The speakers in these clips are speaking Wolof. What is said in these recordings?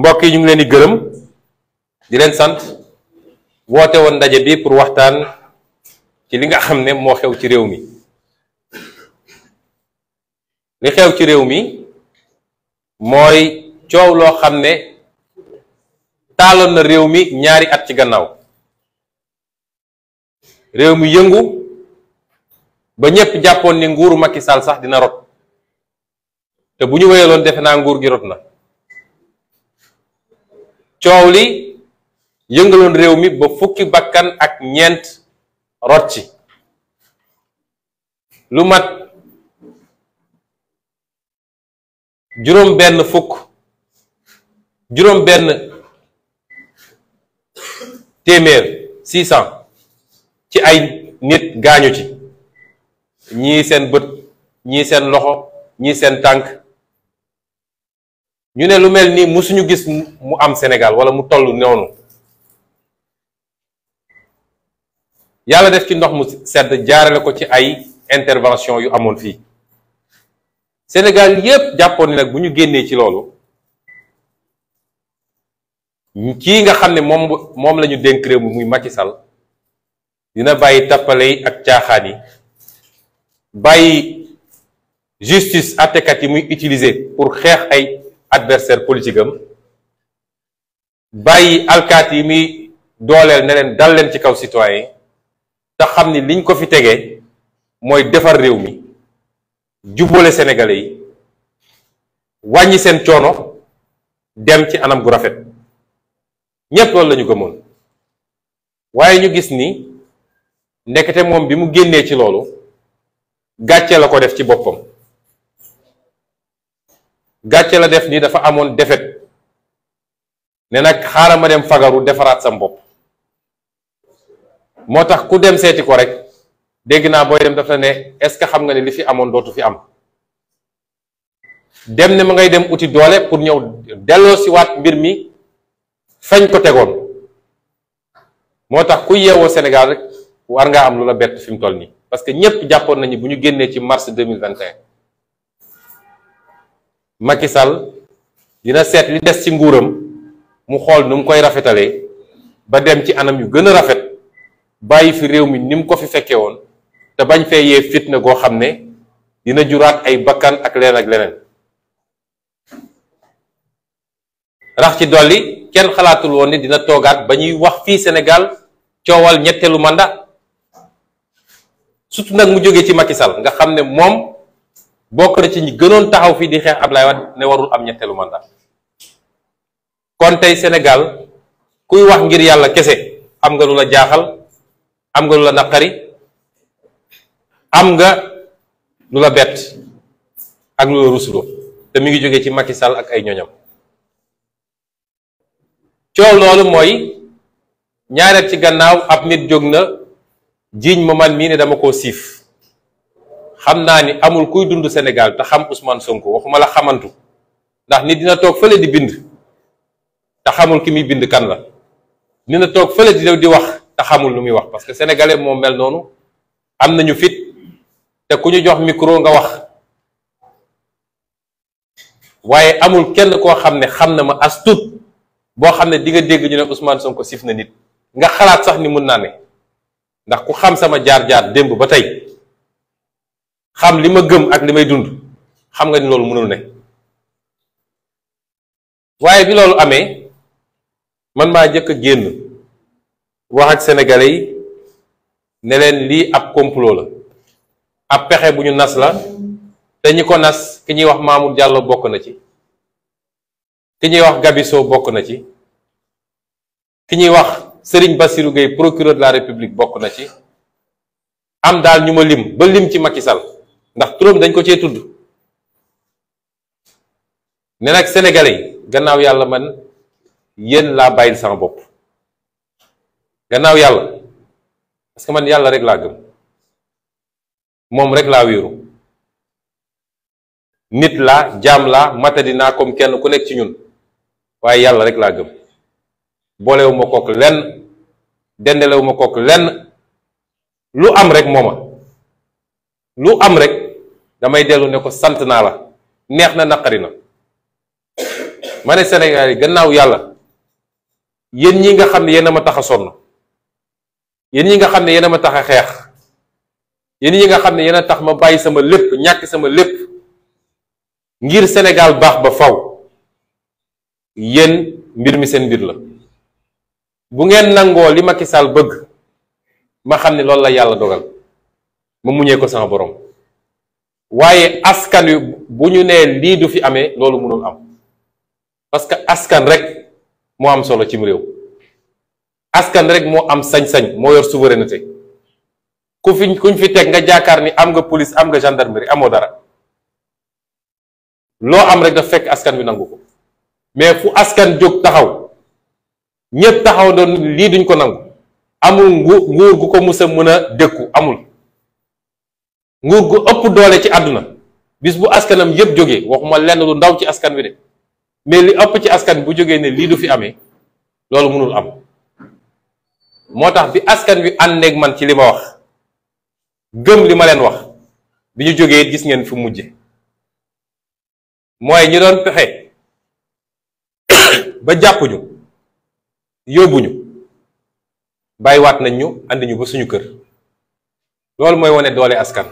mbokk yi ñu ngi leen di gërëm di leen sant woote woon ndaje bi pour waxtaan ci li nga xam ne moo xew ci réew mi. li xew ci réew mi mooy coow loo xam ne taaloon na réew mi ñaari at ci gannaaw. réew mi yëngu ba ñépp jàppoon ni nguuru Macky Sall sax dina rot te bu ñu wéyaloon defe naa nguur gi rot na. coow li yëngaloon réew mi ba fukki bakkan ak ñeent rot ci lu mat juróom benn téeméer 600 ci ay nit gaañu ci ñii seen bët ñii seen loxo ñii seen tànk ñu ne lu mel ni musuñu gis mu am Sénégal wala mu toll noonu. yàlla def ci ndox mu sedd jaarale ko ci ay intervention yu amoon fii Sénégal yépp jàppoon ni nag bu ñu génnee ci loolu kii nga xam ne moom la ñu dénk réew mi muy Macky Sall dina bàyyi tappale yi ak caaxaan yi bàyyi justice àttekat yi muy utiliser pour xeex ay adversaire politique am bàyyi alkaat yi muy dooleel ne leen dal leen ci kaw citoyen te xam ni liñ ko fi tegee mooy defar réew mi jubboole sénégalais yi wàññi seen coono dem ci anam gu rafet ñépp loolu la ñu gëmoon waaye ñu gis ni ndekete moom bi mu génnee ci loolu gàcce la ko def ci boppam. gàcce la def ni dafa amoon defet ne nag xaaral ma dem fagaru defaraat sam bopp moo tax ku dem seeti ko rek dégg naa booy dem dafa ne est-ce que xam nga ne li fi amoon dootu fi am dem ne ma ngay dem uti doole pour ñëw delloo si waat mbir mi fañ ko tegoon moo tax ku yeewoo Sénégal rek war ngaa am lu la bett fi mu toll nii parce que ñépp jàppoon nañu bu ñu génnee ci mars 2021 Macky Sall dina seet li des ci nguuram mu xool nu mu koy rafetalee ba dem ci anam yu gën a rafet bàyyi fi réew mi ni mu ko fi fekkee woon te bañ fee yee fitna goo xam ne dina juraat ay bakkan ak leneen ak leneen. rax ci dolli kenn xalaatul woon ni dina toogaat ba ñuy wax fii Sénégal coowal ñetteelu mandat surtout nag mu jógee ci Macky Sall nga xam ne moom. bokk na ci ñi gënoon taxaw fii di xeex Ablaye Wade ne warul am ñetteelu mandat kon tey Sénégal kuy wax ngir yàlla kese am nga lu la jaaxal am nga lu la naqari am nga lu la bett ak lu la rusuloo te mi ngi jógee ci Macky Sall ak ay ñoñam coow loolu mooy ñaareel ci gannaaw ab nit jóg na jiiñ ma man mii ne dama koo siif xam naa ni amul kuy dund Sénégal te xam Ousmane Sonko waxuma la xamantu ndax nit dina toog fële di bind te xamul ki muy bind kan la dina toog fële di wax te xamul lu muy wax parce que sénégalais moom mel noonu am nañu fit te ku ñu jox micro nga wax waaye amul kenn koo xam ne xam na ma as tuut boo xam ne di nga dégg ñu ne Ousmane Sonko sif na nit nga xalaat sax ni mun naa ne ndax ku xam sama jaar-jaar démb ba tey xam li ma gëm ak li may dund xam nga ni loolu mënul ne waaye bi loolu amee man maa njëkk a génn wax ak sénégalais yi ne leen lii ab complot la ab pexe bu ñu nas la te ñi ko nas ki ñuy wax Mamour Diallo bokk na ci ki ñuy wax Gabiso bokk na ci ki ñuy wax Serigne Bassirou Gueye procureur de la République bokk na ci am daal ñu ma lim ba lim ci Macky Sall ndax turam dañ ko cee tudd ne nag sénégalais yi gannaaw yàlla man yéen laa bàyyil sama bopp gannaaw yàlla parce que man yàlla rek laa gëm moom rek laa wéeru nit laa jaam laa matadi naa comme kenn ku nekk ci ñun waaye yàlla rek laa gëm boolewu ma kook lenn dendelewu ma kook lenn lu am rek mooma lu am rek damay dellu ne ko sant naa la neex na naqari na ma ne Sénégal yi gannaaw yàlla yéen ñi nga xam ne yéen a ma tax a sonn, yéen ñi nga xam ne yéen a ma tax a xeex, yéen ñi nga xam ne yéen a tax ma bàyyi sama lépp, ñàkk sama lépp ngir Sénégal baax ba faw, yéen mbir mi seen mbir la. bu ngeen nangoo li Macky Sall bëgg ma xam ne loolu la yàlla dogal ma muñee ko sama borom, waaye askan wi bu ñu nee lii du fi amee loolu mënul am, parce que askan rek moo am solo cim réew. askan rek moo am sañ-sañ, moo yor souveraineté. kuñ fi teg nga jaakaar ni am nga police, am nga gendarmerie, amoo dara. loo am rek daf fekk askan wi nangu ko, mais fu askan jóg taxaw ñépp taxaw doon lii duñ ko nangu, amul nguur gu ko mus a mën a dékku, amul. nguur gu ëpp doole ci àdduna bis bu askanam yépp jógee, waxuma lenn lu ndaw ci askan wi de, mais li ëpp ci askan bu jógee ne lii du fi amee, loolu mënul am. moo tax bi askan wi àndeeg man ci li ma wax, gëm li ma leen wax, bi ñu jógee gis ngeen fi mujje. mooy ñi doon pexe ba jàppuñu, yóbbuñu, bàyyiwaat nañ ñu, andi ñu ba suñu kër. loolu mooy wane doole askan.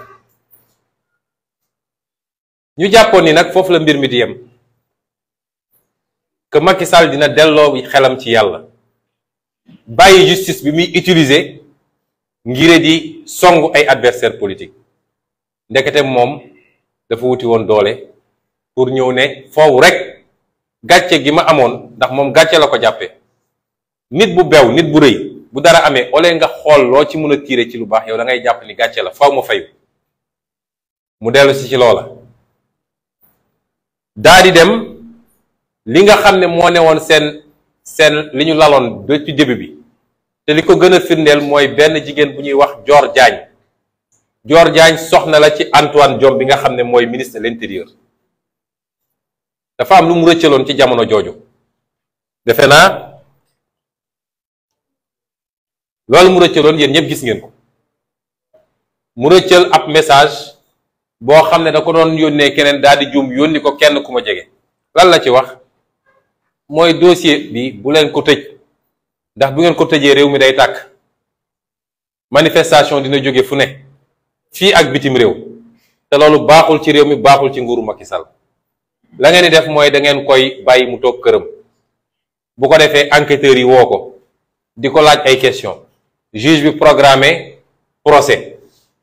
ñu jàppoon ni nag foofu la mbir mi di yem, que Macky Sall dina delloo xelam ci yàlla, bàyyi justice bi muy utiliser ngir di songu ay adversaire politique. ndekete moom dafa wuti woon doole pour ñëw ne foofu rek gàcce gi ma amoon, ndax moom gàcce la ko jàppee. nit bu bew, nit bu rëy, bu dara amee ole nga xool loo ci mën a tiire ci lu baax, yow da ngay jàpp ni gàcce la, faw ma fayu. mu dellu si ci loola daa di dem li nga xam ne moo ne woon seen li ñu laloon depuis début bi, te li ko gën a firndeel mooy benn jigéen bu ñuy wax Dior Diagne. Dior Diagne soxna la ci Antoine Diome bi nga xam ne mooy ministre de l'intérieur. dafa am lu mu rëccaloon ci jamono jooju, defe naa loolu mu rëccaloon yéen ñëpp gis ngeen ko. mu rëccal ab message boo xam ne da ko doon yónnee keneen, daal di juum yónni ko kenn ku ma jege. lan la ci wax mooy dossier bi bu leen ko tëj, ndax bu ngeen ko tëjee réew mi day tàkk, manifestation dina jóge fu ne fii ak bitim réew, te loolu baaxul ci réew mi, baaxul ci nguuru Macky Sall. la ngeen di def mooy da ngeen koy bàyyi mu toog këram, bu ko defee enquêteurs yi woo ko di ko laaj ay question, juge bi programmé procès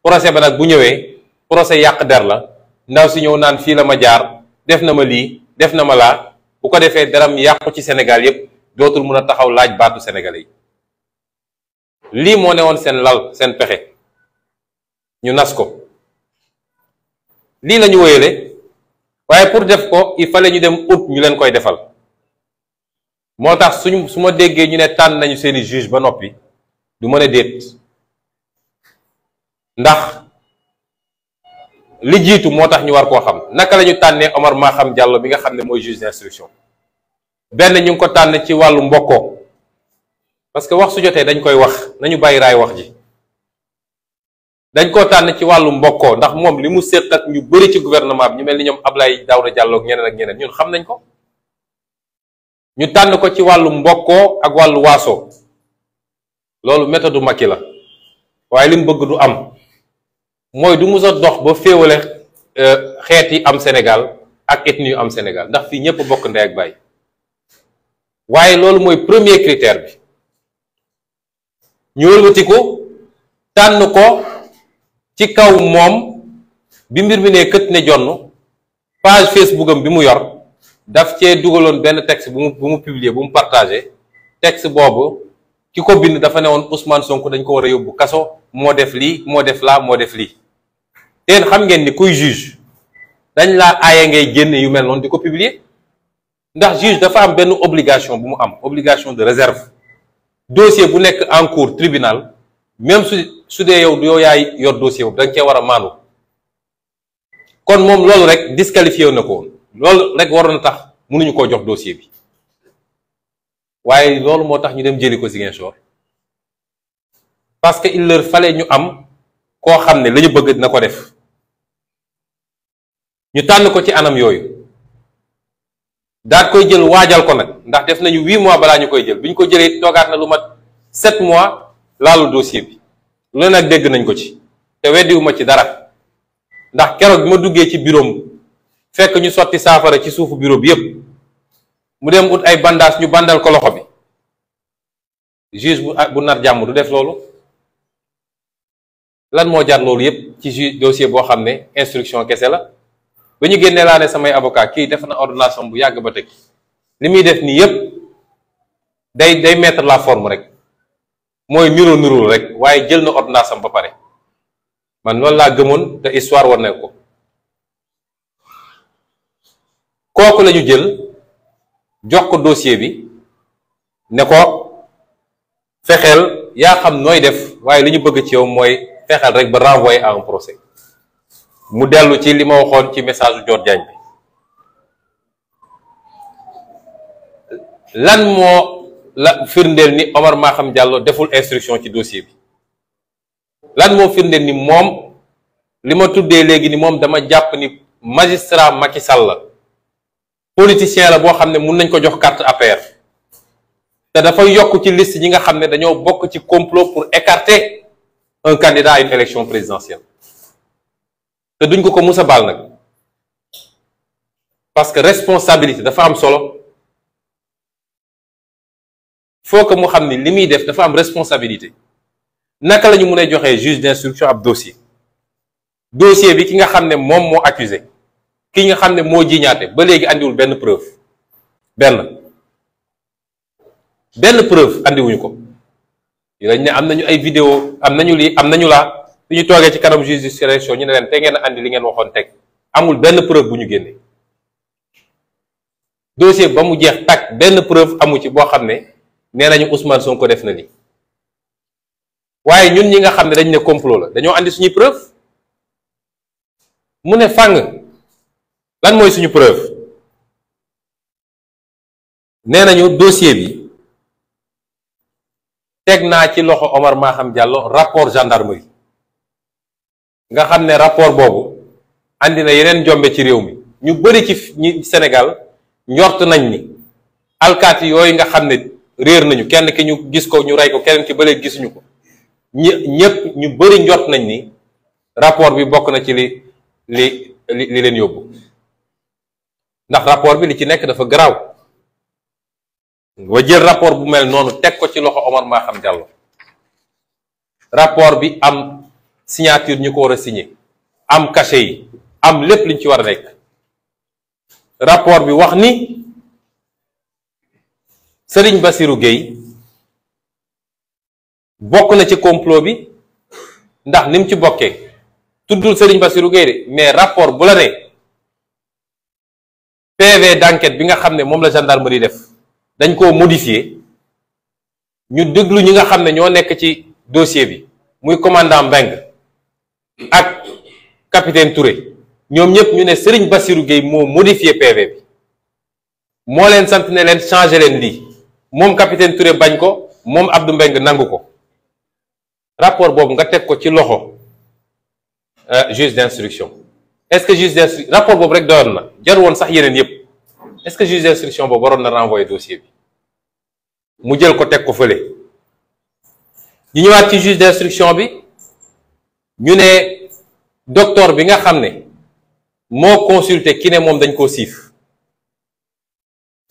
ba nag bu ñëwee procès yàq der la, ndaw si ñëw naan fii la ma jaar, def na ma lii, def na ma laa, bu ko defee daram yàqu ci Sénégal yépp, dootul mun a taxaw laaj baatu sénégalais yi. lii moo ne woon seen lal, seen pexe, ñu nas ko. lii la ñu wéyale, waaye pour def ko il fallait ñu dem ut ñu leen koy defal. moo tax su ma déggee ñu ne tànn nañu seeni juge ba noppi, du mën a déet, ndax li jiitu moo tax ñu war koo xam. naka la ñu tànnee Omar Maham Diallo bi nga xam ne mooy juge d'instruction? benn ñu ngi ko tànn ci wàllu mbokkoo, parce que wax su jotee dañ koy wax, nañu bàyyi raay wax ji. dañ koo tànn ci wàllu mbokkoo ndax moom li mu séq ak ñu bëri ci gouvernement bi, ñu mel ni ñoom Abdoulaye Daouda Diallo ak ñeneen ak ñeneen, ñun xam nañ ko. ñu tànn ko ci wàllu mbokkoo ak wàllu waaso. loolu méthode du Macky la, waaye li mu bëgg du am, mooy du mus a dox ba féewale xeet yi am Sénégal ak ethnie yu am Sénégal, ndax fii ñëpp bokk ndey ak baay. waaye loolu mooy premier critère bi. ñu wëlbati ko tànn ko ci kaw moom bi mbir mi ne kët ne jonn, page Facebook am bi mu yor daf cee dugaloon benn texte bu mu publier, bu mu partagé. texte boobu ki ko bind dafa ne woon Ousmane Sonko dañ ko war a yóbbu kaso, moo def lii, moo def laa, moo def lii. teen xam ngeen ni kuy juge dañ laa aaye ngay génne yu mel noonu di ko publier, ndax juge dafa am benn obligation bu mu am, obligation de réserve. dossier bu nekk en cours tribunal, même su dee yow yaay yor dossier boobu da nga cee war a maandu. kon moom loolu rek disqualifié na ko woon, loolu rek waroon na tax mënuñu koo jox dossier bi. waaye loolu moo tax ñu dem jëli ko Ziguinchor, parce que il leur fallait ñu am koo xam ne la ñu bëgg dina ko def. ñu tànn ko ci anam yooyu. daat koy jël waajal ko nag ndax def nañu 8 mois balaa ñu koy jël bi ñu ko jëlee toogaat na lu mat 7 mois laalu dossier bi lu nag dégg nañ ko ci te weddiwuma ci dara ndax keroog bi ma duggee ci bureau fekk ñu sotti saafara ci suufu bureau bi yépp mu dem ut ay bandage ñu bandal ko loxo bi juge bu nar jàmm du def loolu. lan moo jar loolu yépp ci juge dossier boo xam ne instruction kese la ba ñu génnee laa ne samay avocat kii def na ordonnance bu yàgg ba teg li muy def nii yépp day mettre la forme rek mooy nirul rek waaye jël na ordonnance ba pare man loolu laa gëmoon te histoire war na ko. kooku la ñu jël jox ko dossier bi ne ko fexeel yaa xam nooy def waaye li ñu bëgg ci yow mooy fexeel rek ba renvoyer à un procès mu dellu ci li ma waxoon ci message u Dior Diagne bi lan moo la firndeel ni Omar Maham Diallo deful instruction ci dossier bi lan moo firndeel ni moom li ma tuddee léegi ni moom dama jàpp ni magistrat Macky Sall la politicien la boo xam ne mun nañ ko jox carte APR te dafay yokk ci liste ñi nga xam ne dañoo bokk ci complot pour écarter un candidat à une élection présidentielle te duñ ko mus a baal nag parce que responsabilité dafa am solo faut que mu xam ni li muy def dafa am responsabilité. naka la ñu mun a joxee juge d'instruction ab dossier bi ki nga xam ne moom moo accusé ki nga xam ne moo jiñaate ba léegi andiwul benn preuve benn preuve andiwuñu ko dañ ne am nañu ay vidéo am nañu lii am nañu laa su ñu toogee ci kanam juge d'instruction ñu ne leen te ngeen andi li ngeen waxoon teg amul benn preuve bu ñu génnee dossier ba mu jeex tàkk benn preuve amu ci boo xam ne nee nañu Ousmane Sonko def na lii waaye ñun ñi nga xam ne dañ ne complot la dañoo andi suñuy preuve mu ne fàng lan mooy suñu preuve nee nañu dossier bi teg naa ci loxo Omar Maham Diallo rapport gendarmerie nga xam ne rapport boobu andi na yeneen njombe ci réew mi ñu bëri ci ñi Sénégal njort nañ ni alkaati yooyu nga xam ne réer nañu kenn ki ñu gis ko ñu rey ko keneen ki ba léegi gisuñu ko ñëpp ñu bëri njort nañ ni rapport bi bokk na ci li leen yóbbu ndax rapport bi li ci nekk dafa garaaw wa jël rapport bu mel noonu teg ko ci loxo Omar Maham Diallo rapport bi am signature ñu ko war a signé am cachet yi am lépp liñ ci war a nekk rapport bi wax ni Serigne Bassirou Gueye bokk na ci complot bi ndax ni mu ci bokkee tuddul Serigne Bassirou Gueye de mais rapport bu la ne PV d'enquête bi nga xam ne moom la gendarmerie def dañ koo modifier ñu déglu ñi nga xam ne ñoo nekk ci dossier bi muy commandant Mbengue ak capitaine Touré ñoom ñëpp ñu ne Serigne Bassirou Gueye moo modifier PV bi moo leen sant ne leen changer leen lii moom capitaine Touré bañ ko moom Abdou Mbengue nangu ko rapport boobu nga teg ko ci loxo juge d'instruction est-ce que juge d'instruction rapport boobu rek doyoon na jar woon sax yeneen yépp est-ce que juge d'instruction boobu waroon na renvoyer dossier bi mu jël ko teg ko fële ñu ñëwaat ci juge d'instruction bi ñu ne docteur bi nga xam ne moo consulté ki ne moom dañ koo siif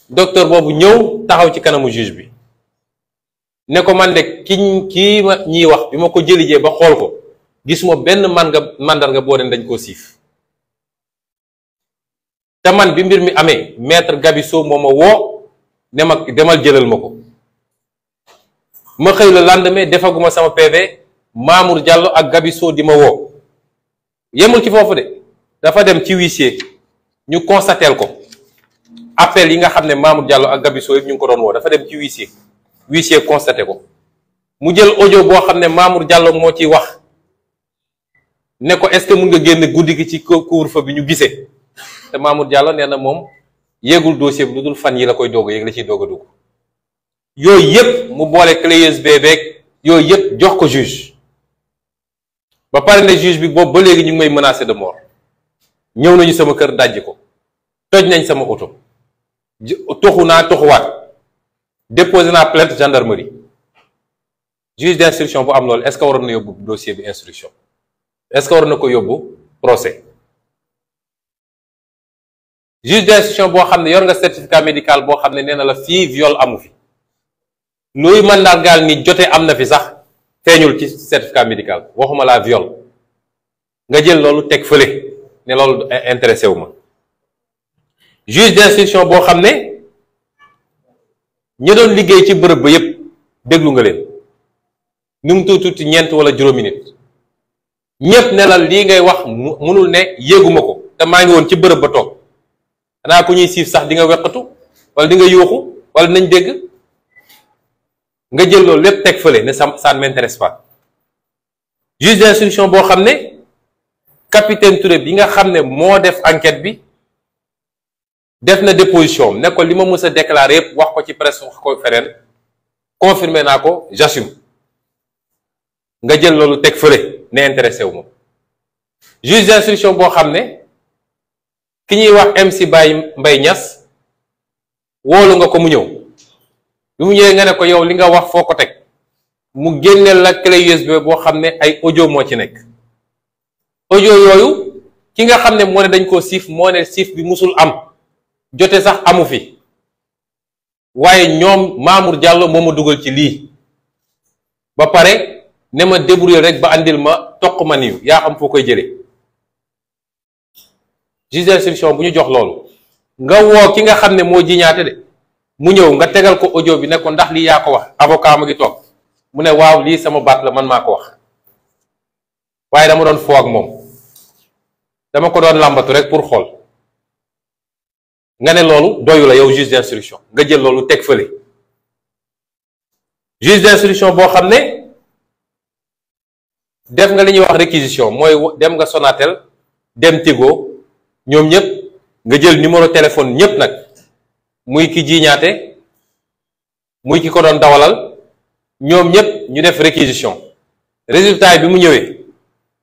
docteur boobu ñëw taxaw ci kanamu juge bi ne ko man de kii ma ñiy wax bi ma ko jëlijee ba xool ko gisuma benn mandarga boo den dañ koo siif te man bi mbir mi amee maître Gabisso moo ma woo ne ma demal jëlal ma ko ma xëy le lendemain defaguma sama PV Mamour Diallo ak Gabisso di ma woo yemul ci foofu de dafa dem ci huissier ñu constateel ko appel yi nga xam ne Mamour Diallo ak Gabisso yëpp ñu ngi ko doon woo dafa dem ci huissier constaté ko mu jël audio boo xam ne Mamour Diallo moo ciy wax ne ko est-ce que mun nga génn guddi gi ci couvre-feu bi ñu gisee te Mamour Diallo nee na moom yéegul dossier bi lu dul fan yi la koy doog a yéeg la ciy doog a dugg yooyu yëpp mu boole clé USB beeg yooyu yëpp jox ko juge ba pare ne juge bi boobu ba léegi ñu ngi may menacer de mort ñëw nañu sama kër dajji ko toj nañ sama oto toxu naa toxuwaat déposé naa plainte gendarmerie juge d'instruction bu am loolu est-ce que waroon na yóbbu dossier bi instruction est-ce que waroon na ko yóbbu procès juge d'instruction boo xam ne yor nga certificat médical boo xam ne nee na la fii viol amu fi luy mandargaal ni jote am na fi sax feeñul ci certificat médical waxuma la viol nga jël loolu teg fële ne loolu intéressé wu ma juge d'instruction boo xam ne ñi doon liggéey ci bërëb ba yépp déglu nga leen nu mu tuuti ñeent wala juróomi nit ñépp ne la lii ngay wax mënul ne yéeguma ko te maa ngi woon ci bërëb ba toog xanaa ku ñuy siif sax di nga weqatu wala di nga yuuxu wala nañ dégg nga jël loolu lépp teg fële ne ça ne m'intéresse pas juge d'instruction boo xam ne capitaine Touré bi nga xam ne moo def enquête bi def na déposition ne ko li ma mës a déclaré yëpp wax ko ci presse wax ko feneen confirmé naa ko j'assume nga jël loolu teg fële ne intéressé wu ma juge d'instruction boo xam ne ki ñuy wax MC Mbaye Niass woolu nga ko mu ñëw bi mu ñëwee nga ne ko yow li nga wax foo ko teg mu génneel la clé USB boo xam ne ay audio moo ci nekk audio yooyu ki nga xam ne moo ne dañ koo siif moo ne siif bi musul am jote sax amu fi waaye ñoom Mamour Diallo moo ma dugal ci lii ba pare ne ma débrouiller rek ba andil ma toq ma niw yaa xam foo koy jëlee juge d'instruction bu ñu jox loolu nga woo ki nga xam ne moo jiñaate de mu ñëw nga tegal ko audio bi ne ko ndax lii yaa ko wax avocat ma ngi toog mu ne waaw lii sama baat la man maa ko wax waaye dama doon foo ak moom dama ko doon làmbatu rek pour xool nga ne loolu doyu la yow juge d'instruction nga jël loolu teg fële juge d'instruction boo xam ne def nga li ñuy wax réquisition mooy dem nga Sonatel dem Tigo ñoom ñëpp nga jël numéro téléphone ñëpp nag muy ki jiiñaate muy ki ko doon dawalal ñoom ñëpp ñu def réquisition résultat yi bi mu ñëwee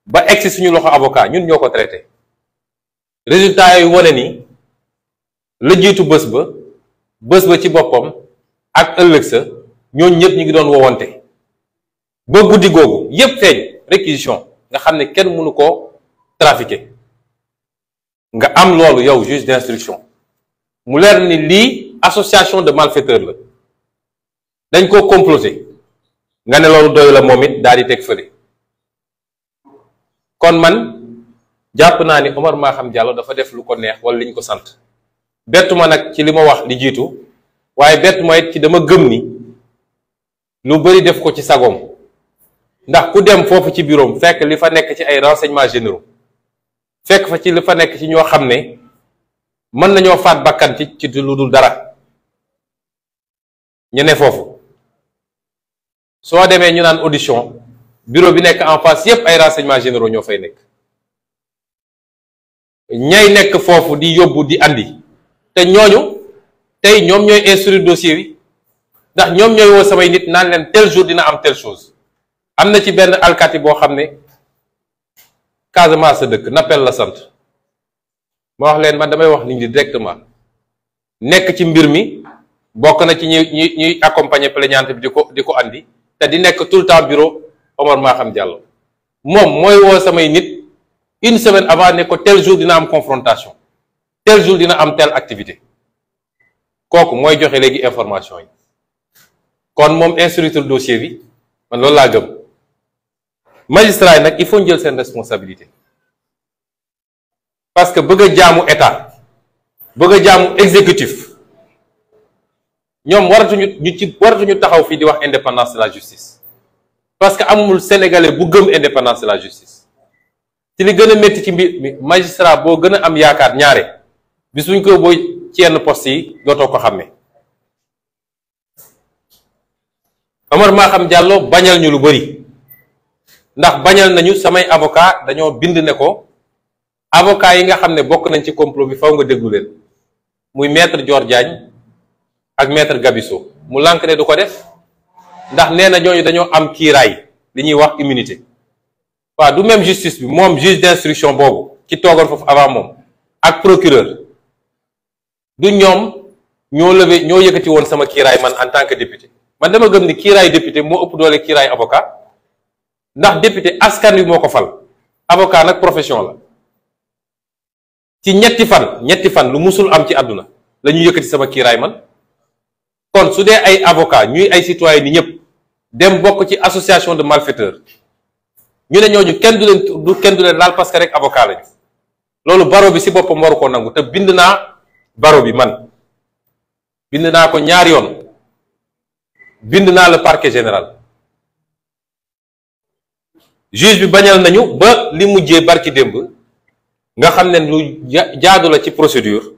ba egsi suñu loxo avocat ñun ñoo ko traité résultat yi wane ni la jiitu bés ba ci boppam ak ëllëg sa ñooñu ñëpp ñu ngi doon wowante ba guddi googu yépp feeñ réquisition nga xam ne kenn mënu koo trafiqué nga am loolu yow juge d'instruction mu leer ni lii association de malfaiteurs la dañ koo comploté nga ne loolu doyu la moom it daal di teg fële kon man jàpp naa ni Omar Maham Diallo dafa def lu ko neex wala liñ ko sant bettu ma nag ci li ma wax li jiitu waaye bettu ma it ci dama gëm ni lu bari def ko ci sagoom ndax ku dem foofu ci bureau fekk li fa nekk ci ay renseignements généraux fekk fa ci li fa nekk ci ñoo xam ne mën nañoo faat bakkan ci lu dul dara ñu ne foofu soo demee ñu naan audition bureau bi nekk en face yépp ay renseignements généraux ñoo fay nekk ñay nekk foofu di yóbbu di andi te ñooñu tey ñoom ñooy instruire dossier bi ndax ñoom ñooy woo samay nit naan leen tel jour dina am telle chose am na ci benn alkaati boo xam ne Casamance sa dëkk Nappel la sant ma wax leen man damay wax nit ñi directement nekk ci mbir mi bokk na ci ñuy accompagner plaignante bi di ko andi te di nekk tout le temps bureau Omar Maham Diallo moom mooy woo samay nit une semaine avant ne ko tel jour dina am confrontation tel jour dina am telle activité kooku mooy joxe léegi information yi kon moom instructeur dossier bi man loolu laa gëm magistrat yi nag il faut ñu jël seen responsabilité parce que bëgg a jaamu état bëgg a jaamu exécutif ñoom waratuñu taxaw fii di wax indépendance de la justice parce que amul sénégalais bu gëm indépendance de la justice ci li gën a métti ci mbir mi magistrat boo gën a am yaakaar ñaare bis buñ ko booy ci yenn poste yi dootoo ko xàmmee Omar Maham Diallo bañal ñu lu bari ndax bañal nañu samay avocat dañoo bind ne ko avocat yi nga xam ne bokk nañ ci complot bi faw nga déglu leen muy maître Dior Diagne ak maître Gabisso mu lànk ne du ko def ndax nee na ñooñu dañoo am kiiraay li ñuy wax immunité waaw du même justice bi moom juge d'instruction boobu ci toogoon foofu avant moom ak procureur du ñoom ñoo yëkkati woon sama kiiraay man en tant que député. Man dama gëm ni kiiraay député moo ëpp doole kiiraay avocat ndax député askan wi moo ko fal avocat nag profession la. ci ñetti fan lu musul am ci àdduna la ñu yëkkati sama kiiraay man kon su dee ay avocat ñuy ay citoyen ni ñëpp dem bokk ci association de malfaiteurs ñu ne ñooñu kenn du leen laal parce que rek avocat lañu loolu baro bi ci boppam waru ko nangu te bind naa baro bi man bind naa ko ñaari yoon bind naa le parquet général juge bi bañal nañu ba li mujjee barki démb nga xam ne lu jaadu la ci procédure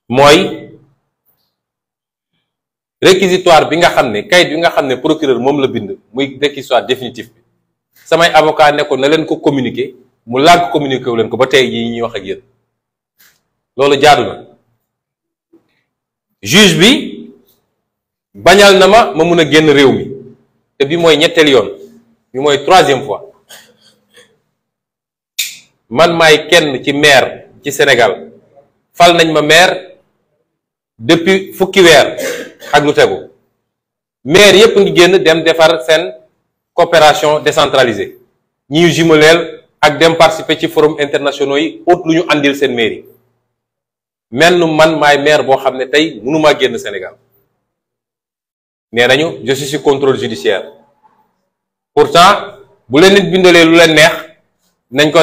mooy réquisitoire bi nga xam ne kayit bi nga xam ne procureur moom la bind muy réquisitoire définitif bi samay avocat ne ko na leen ko communiquer mu lànk communiquer wu leen ko ba tey jii ñuy wax ak yéen loolu jaadu na juge bi bañal na ma mun a génn réew mi te bi mooy ñetteel yoon bi mooy 3e fois man maay kenn ci maire ci Sénégal fal nañ ma maire depuis fukki weer ak lu tegu maire yépp ngi génn dem defar seen coopération décentralisée ñi ñu jumeleel ak dem participer ci forum internationaux yi ut lu ñu andil seen mairie mel nu man maay maire boo xam ne tey mënumaa génn Sénégal nee nañu je suis sous contrôle judiciaire pourtant bu leen nit bindalee lu leen neex nañ ko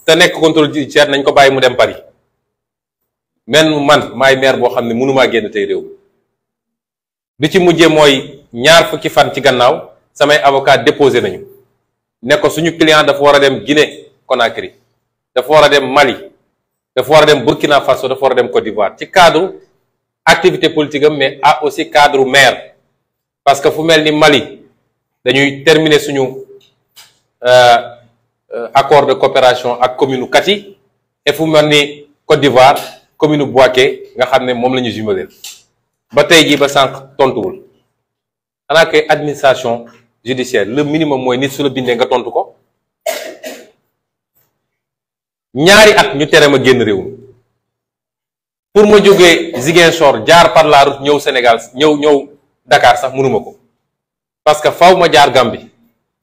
te nekk contrôle judiciaire nañ ko bàyyi mu dem Paris mel nu man maay maire boo xam ne mënumaa génn tey réew bi ci mujjee mooy ñaar fukki fan ci gannaaw samay avocat déposé nañu ne ko suñu client dafa war a dem Guinée Conakry dafa war a dem Mali dafa war a dem Burkina Faso dafa war a dem Côte d'Ivoire ci cadre activité politique am mais aussi cadre maire parce que fu mel ni Mali dañuy terminer suñu accord de coopération ak commune Kati et fu mel ni Côte d'Ivoire commune Bouaké nga xam ne moom la ñu jumeleel ba tey jii ba sànq tontuwul xanaa kay administration judiciaire le minimum mooy nit su la bindee nga tontu ko ñaari at ñu tere ma génn réew mi pour ma jógee Ziguinchor jaar par la route ñëw Sénégal ñëw Dakar sax mënuma ko parce que faw ma jaar Gambie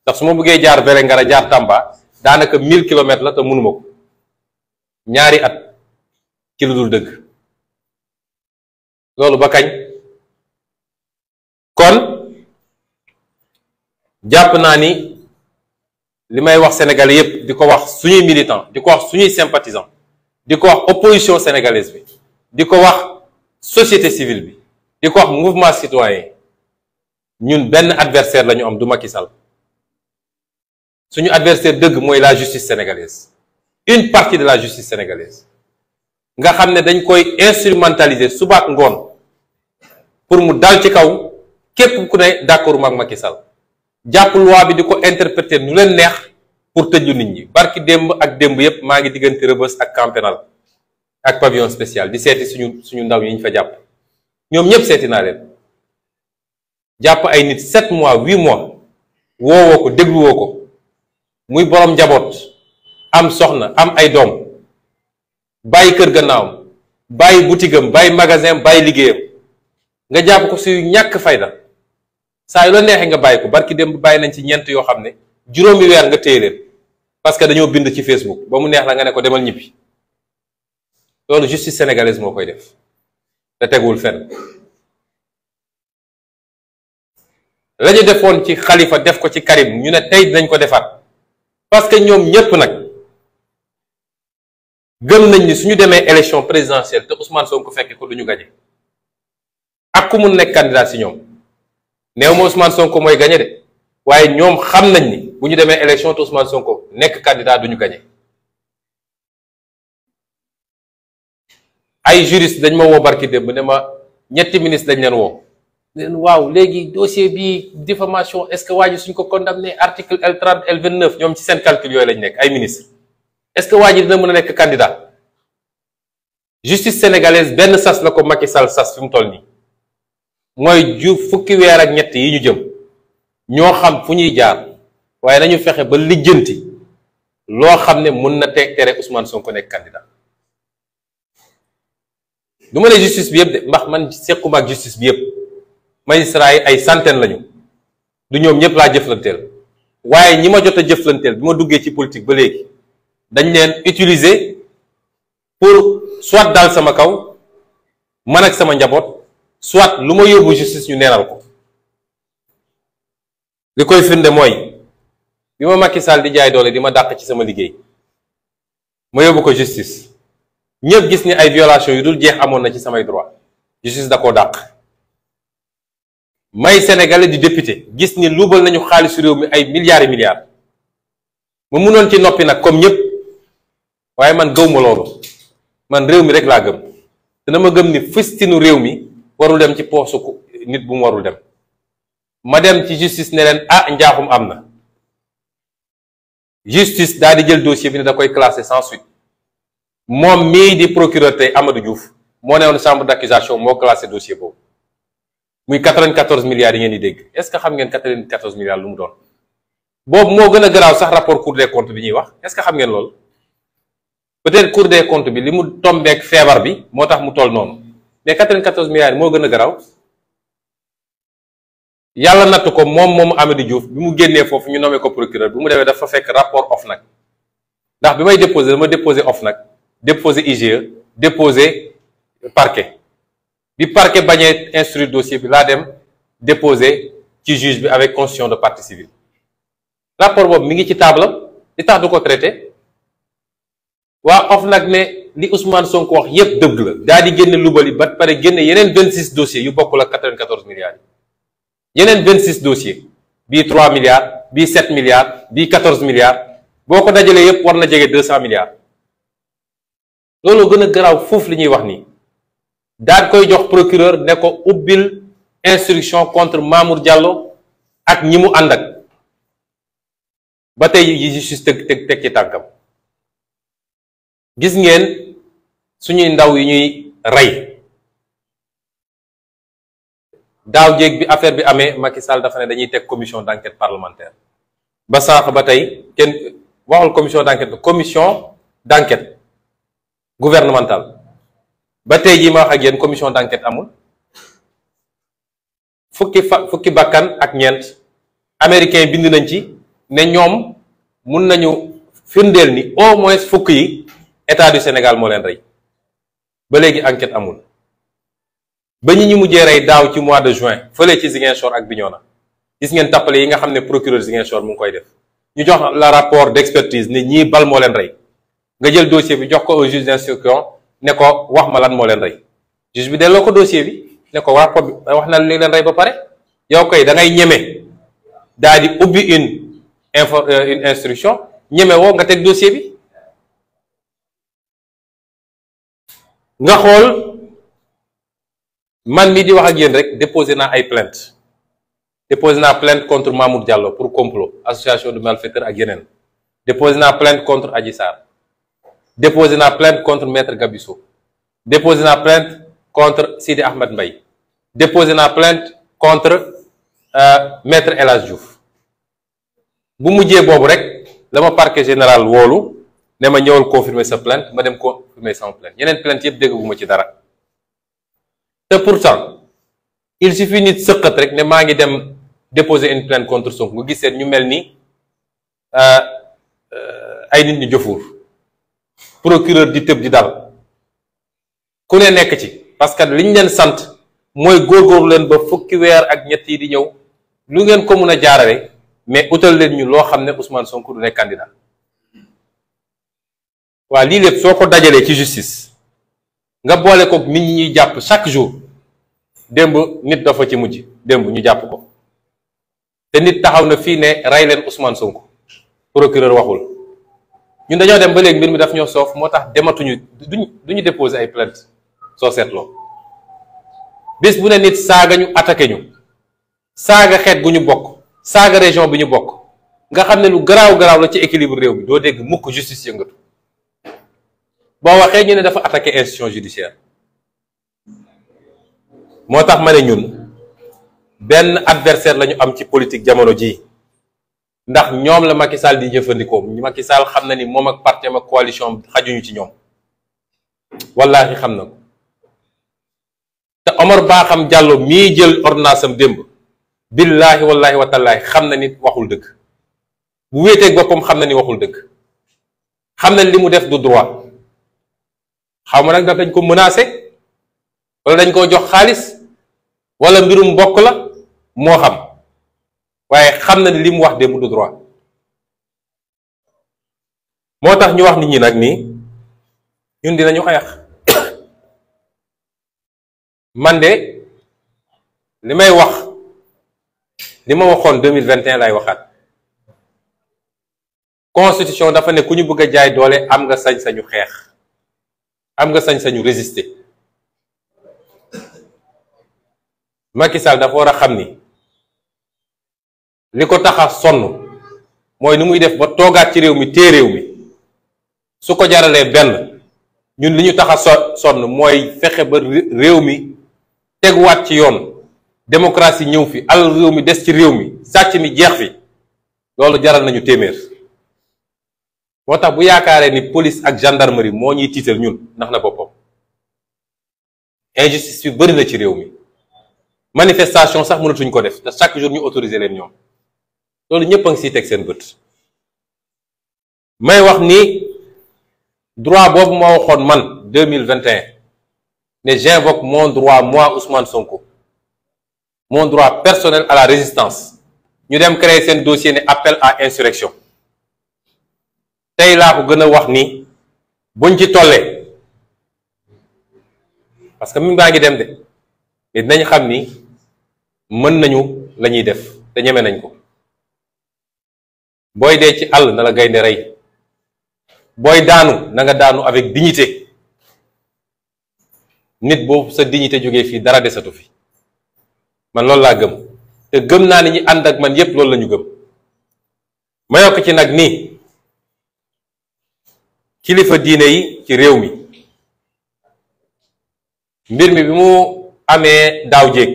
ndax su ma bëggee jaar Vélingara jaar Tamba daanaka 1000 kilomètres la te mënuma ko ñaari at ci lu dul dëgg loolu ba kañ kon jàpp naa ni li may wax sénégalais yépp di ko wax suñuy militant di ko wax suñuy sympathisant di ko wax opposition sénégalaise bi di ko wax société civile bi di ko wax mouvement citoyen ñun benn adversaire la ñu am du Macky Sall suñu adversaire dëgg mooy la justice sénégalaise une partie de la justice sénégalaise nga xam ne dañ koy instrumentaliser suba ak ngoon pour mu dal ci kaw képp ku ne d'accord ak Macky Sall jàpp loi bi di ko interpréter nu leen neex pour tëju nit ñi barki démb ak démb yépp maa ngi diggante Rebeuss ak camp pénal ak pavillon spécial di seeti suñu ndaw yi ñu fa jàpp ñoom ñépp seeti naa leen jàpp ay nit 7 mois 8 mois woowoo ko dégluwoo ko muy boroom njaboot am soxna am ay doom bàyyi kër gannaawam bàyyi boutique am bàyyi magasin bàyyi liggéeyam nga jàpp ko si ñàkk fayda saa yu la neexee nga bàyyi ko barki dem bàyyi nañ ci ñeent yoo xam ne juróomi weer nga téye leen parce que dañoo bind ci Facebook ba mu neex la nga ne ko demal ñibbi loolu justice sénégalaise moo koy def te teguwul fenn la ñu defoon ci Khalifa def ko ci Karim ñu ne tey dinañ ko defaat parce que ñoom ñépp nag gëm nañ ni suñu demee élection présidentielle te Ousmane Sonko fekke ko duñu gañe ak ku mun nekk candidat ci ñoom néew ma Ousmane Sonko mooy gañe de waaye ñoom xam nañ ni bu ñu demee élection te Ousmane Sonko nekk candidat duñu gañe ay juriste dañ ma woo barki démb ne ma ñetti ministre dañ leen woo leen waaw léegi dossier bi diffamation est-ce que waa ji suñ ko condamné article L30 L29 ñoom ci seen calcul yooyu lañ nekk ay ministre est-ce que waa ji dina mën a nekk candidat justice sénégalaise benn sas la ko Macky Sall sas fi mu toll nii mooy fukki weer ak ñett yi ñu jëm ñoo xam fu ñuy jaar waaye nañu fexe ba lijjanti loo xam ne mën na tere Ousmane Sonko nekk candidat du ma ne justice bi yëpp de ndax man sequma ak justice bi yëpp magistrat yi ay centaine lañu du ñoom ñëpp laa jëflanteel waaye ñi ma jot a jëflanteel bi ma duggee ci politique ba léegi dañ leen utiliser pour soit daal sama kaw man ak sama njaboot soit lu ma yóbbu justice ñu neenal ko. li koy firnde mooy bi ma Macky Sall di jaay doole di ma dàq ci sama liggéey ma yóbbu ko justice ñëpp gis ni ay violation yu dul jeex amoon na ci samay droit justice da koo dàq. may sénégalais di député gis ni luubal nañu xaalisu réew mi ay milliards et milliards ma mënoon ci noppi nag comme ñëpp waaye man gëw ma loolu man réew mi rek laa gëm te dama gëm ni fistinu réew mi warul dem ci poosu nit bu mu warul dem. ma dem ci justice ne leen njaaxum am na justice daal di jël dossier bi ne da koy classé sans suite moom mii di procureur tey Amadou Diouf moo ne woon chambre d'accusation moo classé dossier boobu muy 94 milliards yi ngeen di dégg est-ce que xam ngeen 94 milliards lu mu doon boobu moo gën a garaaw sax rapport Cour des comptes bi ñuy wax est-ce que xam ngeen loolu peut-être Cour des comptes bi li mu tombeek feebar bi moo tax mu toll noonu mais 94 milliards yi moo gën a garaaw. yàlla natt ko moom Amadou Diouf bi mu génnee foofu ñu nommé ko procureur bi mu demee dafa fekk rapport OFNAC ndax bi may déposé dama déposé OFNAC déposé IGE déposé parquet bi parquet bañee instruire dossier bi laa dem déposé ci juge bi avec constitution de partie civile rapport boobu mi ngi ci table li tax du ko traité waa OFNAC ne li Ousmane Sonko wax yépp dëgg la daal di génne lubali ba pare génne yeneen 26 dossiers yu bokkul ak 94 milliards yi yeneen 26 dossiers bii 3 milliards bii 7 milliards bii 14 milliards boo ko dajalee yépp war na jege 200 milliards loolu gën a garaaw foofu li ñuy wax nii daal koy jox procureur ne ko ubbil instruction contre Mamour Diallo ak ñi mu ànd ak ba tey yi justice teg ci tànkam gis ngeen suñuy ndaw yi ñuy rey daaw jéeg bi affaire bi amee Macky Sall dafa ne dañuy teg commission d'enquête parlementaire ba sànq ba tey kenn waxul commission d'enquête gouvernementale ba tey jii ma wax ak yéen commission d'enquête amul fukki bakkan ak ñeent américain bind nañ ci ne ñoom mun nañu firndeel ni au moins fukk yi état du Sénégal moo leen rey ba léegi enquête amul ba ñu mujjee rey daaw ci mois de juin fële ci Ziguinchor ak Bignona gis ngeen tappale yi nga xam ne procureur Ziguinchor mu ngi koy def ñu jox la rapport d'expertise ne ñii bal moo leen rey nga jël dossier bi jox ko au juge d'instruction ne ko wax ma lan moo leen rey juge bi delloo ko dossier bi ne ko rapport bi wax na li leen rey ba pare yow koy da ngay ñeme daal di ubbi une instruction ñeme woo nga teg dossier bi nga xool man mii di wax ak yéen rek déposé naa ay plainte contre Mamour Diallo pour complot association de malfaiteurs ak yeneen déposé naa plainte contre Adji Sarr déposé naa plainte contre maître Gabisso déposé naa plainte contre Sidi Ahmed Mbaye déposé naa plainte contre maître El Hadj Diouf bu mujjee boobu rek la ma parquet général woolu ne ma ñëwal confirmer sa plainte ma dem confirmer sama plainte yeneen plainte yëpp dégg bu ma ci dara te pourtant il suffit nit sëqat rek ne maa ngi dem déposer une plainte contre Sonko nga gis seen ñu mel ni ay nit ñu jëfuur procureur di tëb di dal ku ne nekk ci parce que liñ leen sant mooy góorgóorlu leen ba fukki weer ak ñett yi di ñëw lu ngeen ko mun a jaarale mais utal leen ñu loo xam ne Ousmane Sonko du nekk candidat waa lii lépp soo ko dajalee ci justice nga boole ko nit ñi ñuy jàpp chaque jour démb nit dafa ci mujj démb ñu jàpp ko te nit taxaw na fii ne rey leen Ousmane Sonko procureur waxul ñun dañoo dem ba léegi mbir mi daf ñoo soof moo tax dematuñu duñu déposer ay plainte soo seetloo bés bu ne nit saaga ñu attaqué ñu saaga xeet gu ñu bokk saaga région bi ñu bokk nga xam ne lu garaaw garaaw la ci équilibre réew mi doo dégg mukk justice yëngatu boo waxee ñu ne dafa attaqué institution judiciaire moo tax ma ne ñun benn adversaire la ñu am ci politique jamono jii ndax ñoom la Macky Sall di jëfandikoo Macky Sall xam na ni moom ak parti am ak coalition xajuñu ci ñoom wallaahi xam na ko te Omar Bakam Diallo mii jël ordonnance am démb billaahi wallaahi wa taalaahi xam na ni waxul dëgg. bu wéeteeg boppam xam na ni waxul dëgg, xam na li mu def du droit. xaw ma nag daf dañ ko menacé wala dañ koo jox xaalis wala mbirum mbokk la moo xam, waaye xam na ni li mu wax démb du droit. moo tax ñu wax nit ñi nag nii ñun dinañu xeex. man de li may wax li ma waxoon 2021 lay waxaat. constitution dafa ne ku ñu bëgg a jaay doole am nga sañ-sañu xeex, am nga sañ-sañu résister. Macky Sall dafa war a xam ni li ko tax a sonn mooy ni muy def ba toogaat ci réew mi téye réew mi. su ko jaralee benn, ñun li ñu tax a sonn mooy fexe ba réew mi teguwaat ci yoon, démocratie ñëw fi, alal réew mi des ci réew mi, sàcc mi jeex fi. loolu jaral nañu téeméer. moo tax bu yaakaaree ni police ak gendarmerie moo ñuy tiital ñun ndax na boppam. injustice bi bëri na ci réew mi, manifestation sax mënatuñ ko def te chaque jour ñu autoriser leen ñoom. loolu ñëpp a ngi siy teg seen bët. may wax ni droit boobu ma waxoon man 2021 ne j'invoque mon droit moi Ousmane Sonko, mon droit personnel à la résistance, ñu dem créer seen dossier ne appel à insurrection. tey laa ko gën a wax ni buñ ci tollee, parce que mi baa ngi dem de, mais dinañ xam ni mën nañu la ñuy def te ñeme nañ ko. booy dee ci àll na la gaynde rey, booy daanu na nga daanu avec dignité. nit boobu sa dignité jógee fii dara desatu fi. man loolu laa gëm te gëm naa ni ñi ànd ak man yépp loolu la ñu gëm. ma yokk ci nag ni kilifa diine yi ci réew mi, mbir mi bi mu amee daaw jéeg,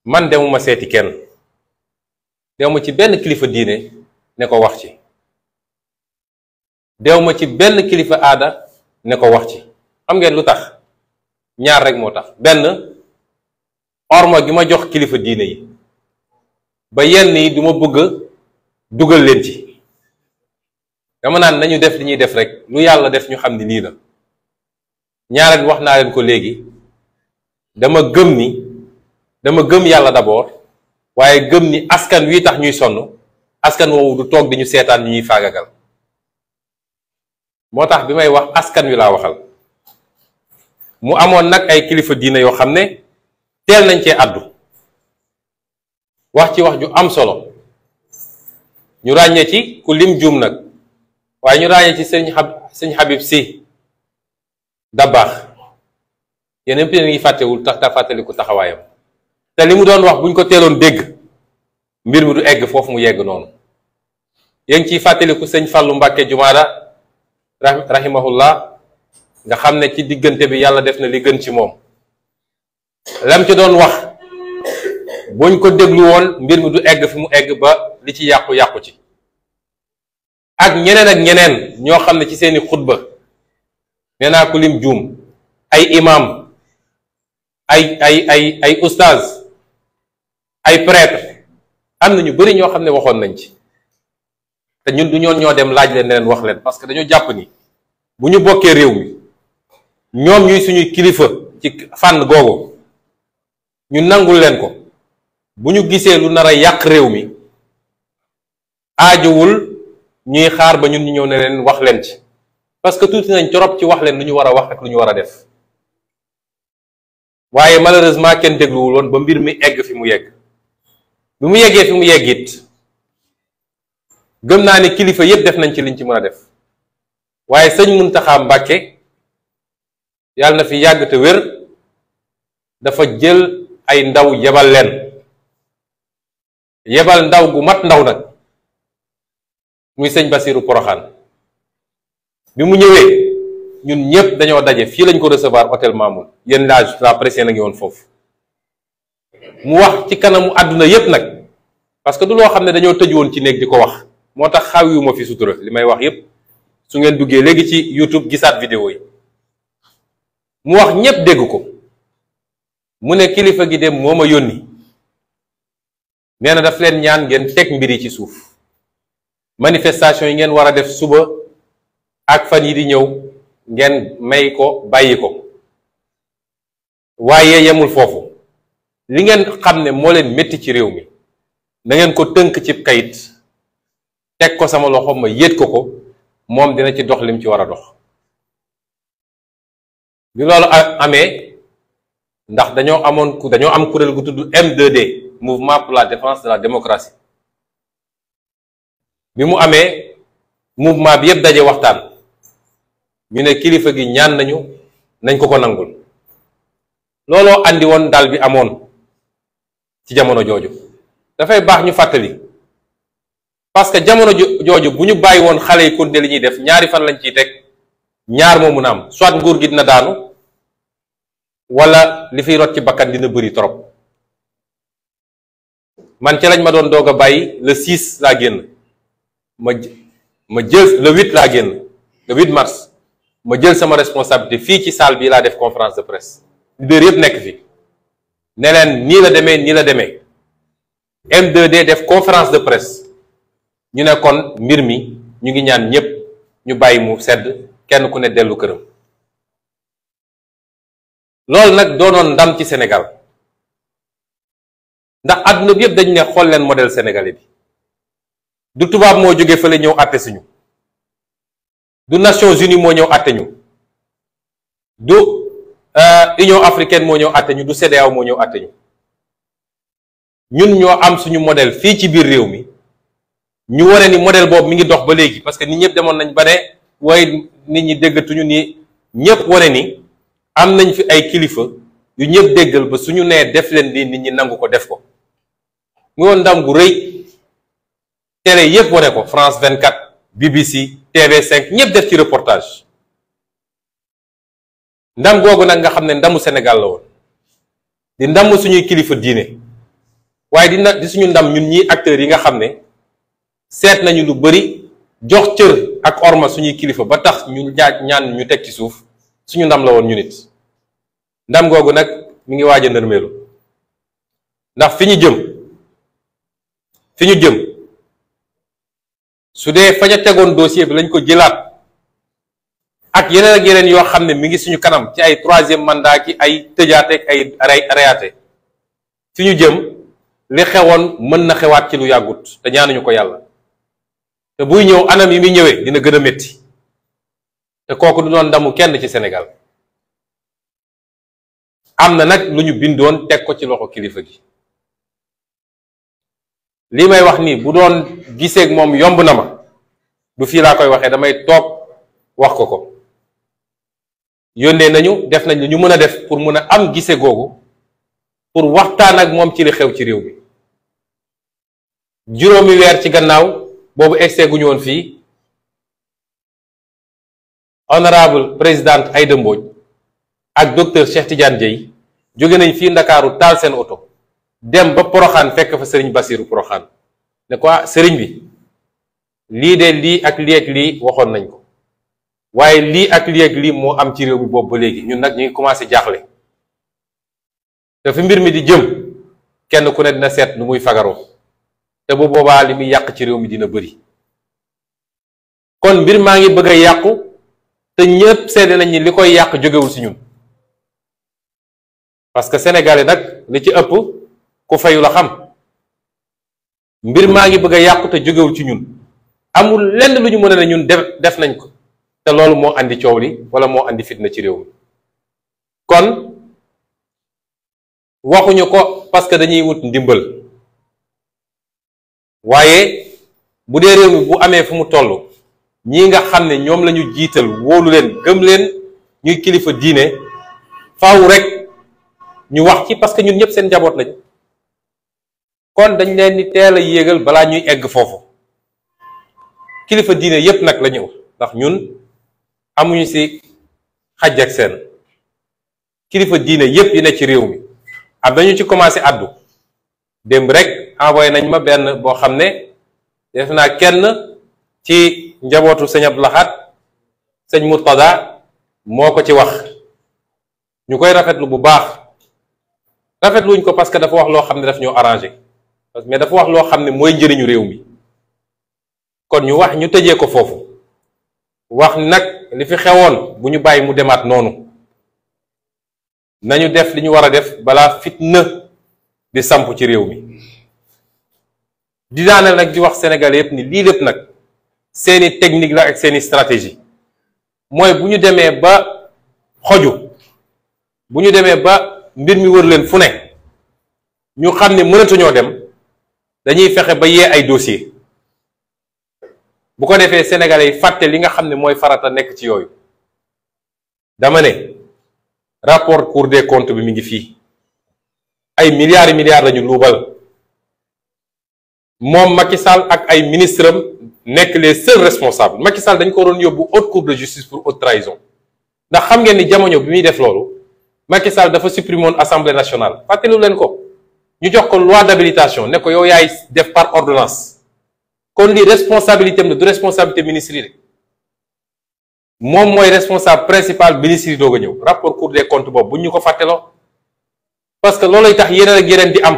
man demuma seeti kenn, demuma ci benn kilifa diine ne ko wax ci, demuma ci benn kilifa aada ne ko wax ci. xam ngeen lu tax? ñaar rek moo tax. benn, orma gi ma jox kilifa diine yi ba yenn yi duma bëgg dugal leen ci. dama naan nañu def li ñuy def rek, lu yàlla def ñu xam ni lii la. ñaareel wax naa leen ko léegi, dama gëm yàlla d'abord, waaye gëm ni askan wi tax ñuy sonn, askan woowu du toog di ñu seetaan ñu ñuy faagagal. moo tax bi may wax askan wi laa waxal. mu amoon nag ay kilifa diine yoo xam ne teel nañ cee àddu wax ci wax ju am solo. ñu ràññee ci ku lim juum nag, waaye ñu ràññee ci sëñ Habib Sy Dabakh. yeneen pien ngi fàttewul tax ta fàttaliku taxawaayam, te li mu doon wax buñ ko teeloon dégg mbir mi du egg foofu mu yegg noonu. yéen ngi ciy fàttaliku sëñ Fallou Mbacke Jumaada rahimahullah, nga xam ne ci diggante bi yàlla def na li gën ci moom. lam ci doon wax buñ ko déglu woon mbir mi du egg fi mu egg ba li ci yàqu-yàqu ci. ak ñeneen ñoo xam ne ci seeni xutba, nee naa ko lim juum, ay imam, ay ustaaz, ay prêtre, am na ñu bari ñoo xam ne waxoon nañ ci. te ñun du ñoo dem laaj leen ne leen wax leen, parce que dañoo jàpp ni bu ñu bokkee réew mi, ñoom ñuy suñuy kilifa ci fànn googu, ñu nangul leen ko. bu ñu gisee lu nar a yàq réew mi, aajowul ñuy xaar ba ñun ñu ñëw ne leen wax leen ci, parce que tuuti nañ trop ci wax leen lu ñu war a wax ak lu ñu war a def. waaye malheureusement kenn dégluwul woon ba mbir mi egg fi mu yegg. bi mu yeggee fi mu yegg it, gëm naa ni kilifa yépp def nañ ci liñ ci mën a def. waaye sëñ Muntaxa Mbàkke yàlla na fi yàgg te wér, dafa jël ay ndaw yebal leen, yebal ndaw gu mat ndaw nag, muy sëñ Basiru Poroxaan. bi mu ñëwee ñun ñëpp dañoo daje fii lañ ko recevoir hôtel Mamoun, yéen la presse a ngi woon foofu. mu wax ci kanamu àdduna yépp nag, parce que du loo xam ne dañoo tëj woon ci néeg di ko wax, moo tax xawiwuma fi sutura. li may wax yépp su ngeen duggee léegi ci YouTube gisaat vidéo yi. mu wax ñépp dégg ko mu ne kilifa gi dem moo ma yónni nee na daf leen ñaan ngeen teg mbir yi ci suuf manifestation yi ngeen war a def suba ak fan yi di ñëw ngeen may ko bàyyi ko waaye yemul foofu li ngeen xam ne moo leen métti ci réew mi na ngeen ko tënk ci kayit teg ko sama loxo ma yéet ko moom dina ci dox lim ci war a dox bi loolu amee ndax dañoo am kuréel gu tudd M2D mouvement pour la défense de la démocratie bi mu amee mouvement bi yépp daje waxtaan ñu ne kilifa gi ñaan nañ ko nangul looloo andi woon dal bi amoon ci jamono jooju dafay baax ñu fàttali parce que jamono jooju bu ñu bàyyi woon xale yi continuer li ñuy def ñaari fan lañ ciy teg ñaar moo mun a am soit nguur gi dina daanu wala li fiy rot ci bakkan dina bëri trop man ci lañ ma doon doog a bàyyi le 6 laa génn ma jël le 8 laa génn le 8 mars ma jël sama responsabilité fii ci salle bi laa def conférence de presse leader yëpp nekk fi ne leen nii la demee M2D def conférence de presse ñu ne kon mbir mi ñu ngi ñaan ñépp ñu bàyyi mu sedd kenn ku ne dellu këram loolu nag doonoon ndam ci Sénégal ndax àdduna bi yëpp dañu ne xool leen modèle sénégalais bi du tubaab moo jóge fële ñëw àtte suñu du Nations Unies moo ñëw àtte ñu du Union africaine moo ñëw àtte ñu du CEDEAO moo ñëw àtte ñu ñun ñoo am suñu modèle fii ci biir réew mi ñu wane ni modèle boobu mi ngi dox ba léegi parce que nit ñëpp demoon nañ ba ne waaye nit ñi déggatuñu ni ñëpp wane ni am nañ fi ay kilifa yu ñëpp déggal ba suñu nee def leen di nit ñi nangu ko def ko mu woon ndam gu rëy télé yëpp wane ko France 24 BBC TV5 ñëpp def ci reportage ndam googu nag nga xam ne ndamu Sénégal la woon di ndamu suñuy kilifa diine waaye di suñu ndam ñun ñii acteurs yi nga xam ne seet nañu lu bari jox cër ak orma suñuy kilifa ba tax ñu ñaan ñu teg ci suuf suñu ndam la woon ñu nit ndam googu nag mi ngi waaj a ndërmeelu ndax fi ñu jëm su dee fañ a tegoon dossier bi lañ ko jëlaat ak yeneen yoo xam ne mi ngi suñu kanam ci ay troisième mandat ki ay tëjaate ak ay reyaate fi ñu jëm li xewoon mën na xewaat ci lu yàggut te ñaanuñu ko yàlla te buy ñëw anam yi muy ñëwee dina gën a métti te kooku du doon ndamu kenn ci Sénégal am na nag lu ñu bindoon teg ko ci loxo kilifa gi li may wax nii bu doon giseeg moom yomb na ma du fii laa koy waxee damay toog wax ko yónnee nañu def nañ lu ñu mën a def pour mën a am gise googu pour waxtaan ak moom ci li xew ci réew mi juróomi weer ci gannaaw boobu egsee gu ñu woon fii honorable présidente Aïda Mbodj ak docteur Cheikh Tidiane Dièye jóge nañ fii Ndakaaru taal seen oto dem ba Poroxaan fekk fa sëriñ Basiru Poroxaan ne ko sëriñ bi lii de lii ak lii waxoon nañ ko waaye lii ak lii moo am ci réew mi boobu ba léegi ñun nag ñu ngi commencé jaaxle te fi mbir mi di jëm kenn ku ne dina seet nu muy fagaroo te bu boobaa li muy yàq ci réew mi dina bëri kon mbir maa ngi bëgg a yàqu te ñëpp seede nañ ni li koy yàq jógewul ci ñun parce que sénégalais nag li ci ëpp ku fayu la xam mbir maa ngi bëgg a yàqu te jógewul ci ñun amul lenn lu ñu mën a ne ñun def nañ ko te loolu moo andi coow li wala moo andi fitna ci réew mi kon waxuñu ko parce que dañuy wut ndimbal waaye bu dee réew mi bu amee fu mu toll ñii nga xam ne ñoom lañu jiital wóolu leen gëm leen ñuy kilifa diine faaw rek ñu wax ci parce que ñun ñëpp seen njaboot lañ kon dañ leen di teel a yéegal balaa ñuy egg foofu kilifa diine yépp nag la ñëw ndax ñun amuñu ci xaj ak seen kilifa diine yépp yi ne ci réew mi am dañu ci commencé addu démb rek envoyé nañ ma benn boo xam ne def naa kenn ci njabootu sëñ Abdou Lahad sëñ Murtada moo ko ci wax ñu koy rafetlu bu baax. rafetluñ ko parce que dafa wax loo xam ne daf ñoo arrangé mais dafa wax loo xam ne mooy njëriñu réew mi kon ñu tëjee ko foofu wax nag li fi xewoon bu ñu bàyyi mu demaat noonu nañu def li ñu war a def balaa fitna di samp ci réew mi di daaneel nag di wax Sénégalais yépp ni lii lépp nag seeni technique la ak seeni stratégie mooy bu ñu demee ba xoju bu ñu demee ba mbir mi wër leen fu ne ñu xam ne mënatuñoo dem dañuy fexe ba yee ay dossier bu ko defee sénégalais yi fàtte li nga xam ne mooy farata nekk ci yooyu dama ne rapport Cour des comptes bi mi ngi fii ay milliards et milliards lañu luubal moom Macky Sall ak ay ministres am nekk les seuls responsables Macky Sall dañ ko waroon yóbbu haute cour de justice pour haute trahison ndax xam ngeen ni jamono bi muy def loolu Macky Sall dafa supprimer woon assemblée nationale fàttelu leen ko ñu jox ko loi d'habilitation ne ko yow yaay def par ordonnance kon lii responsabilité am la du responsabilité ministre yi moom mooy responsable principal ministre yi doog a ñëw rapport Cour des comptes boobu bu ñu ko fàtteloo parce que loolay tax yeneen ak yeneen di am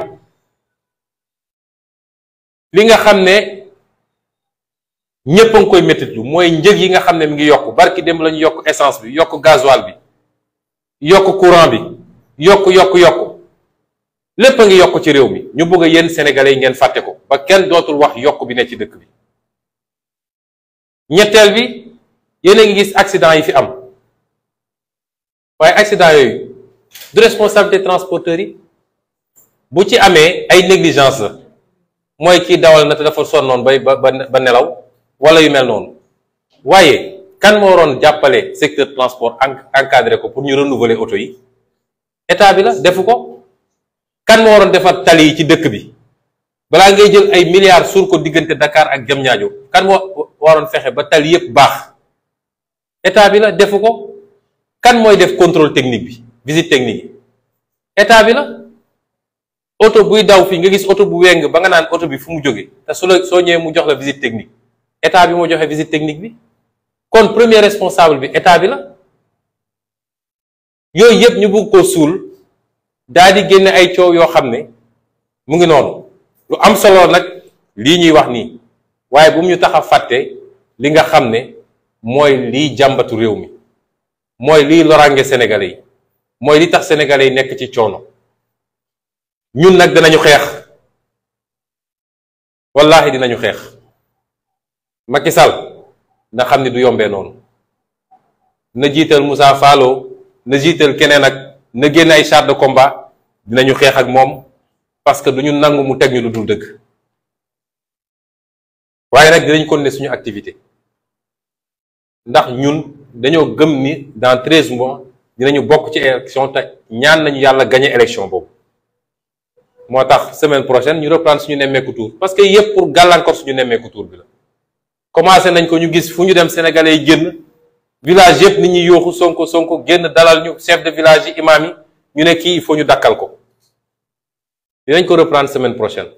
li nga xam ne ñépp a ngi koy méttitlu mooy njëg yi nga xam ne mi ngi yokk barki dem la ñu yokk essence bi yokk gasoil bi yokk courant bi yokk lépp a ngi yokk ci réew mi ñu bëgg a yéen sénégalais yi ngeen fàtte ko ba kenn dootul wax yokk bi ne ci dëkk bi ñetteel bi yéen a ngi gis accident yi fi am waaye accident yooyu du responsabilité transporteurs yi bu ci amee ay négligence la mooy kii dawal na te dafa sonnoon ba nelaw wala yu mel noonu waaye kan moo waroon jàppale secteur transport encadré ko pour ñu renouveler oto yi état bi la defu ko kan moo waroon defar tali yi ci dëkk bi balaa ngay jël ay milliards suur ko diggante Dakar ak Diamniadio kan moo waroon fexe ba tali yépp baax état bi la defu ko kan mooy def contrôle technique bi visite technique yi état bi la oto buy daw fii nga gis oto bu weng ba nga naan oto bi fu mu jóge te soo ñëwee mu jox la visite technique état bi moo joxe visite technique bi kon premier responsable bi état bi la yooyu yépp ñu bëgg ko suul daal di génne ay coow yoo xam ne mu ngi noonu lu am solo nag lii ñuy wax nii waaye bu mu ñu tax a fàtte li nga xam ne mooy liy jàmbatu réew mi mooy liy loraange sénégalais yi mooy li tax sénégalais yi nekk ci coono ñun nag dinañu xeex wallaahi dinañu xeex Macky Sall na xam ni du yombee noonu na jiital Moussa Fallo na jiital keneen ak na génn ay chars de combat dinañu xeex ak moom parce que duñu nangu mu teg ñu lu dul dëgg waaye nag dinañ continuer suñu activité ndax ñun dañoo gëm ni dans 13 mois dinañu bokk ci élection te ñaan nañu yàlla gagner élection boobu moo tax semaine prochaine ñu reprendre suñu nemmeeku tour parce que yépp pour gàllankoor suñu nemmeeku tour bi la commencé nañ ko ñu gis fu ñu dem sénégalais yi génn village yépp nit ñi yooxu sonko génn dalal ñu chef de village yi imam yi ñu ne kii il faut ñu dakkal ko dinañ ko reprendre semaine prochaine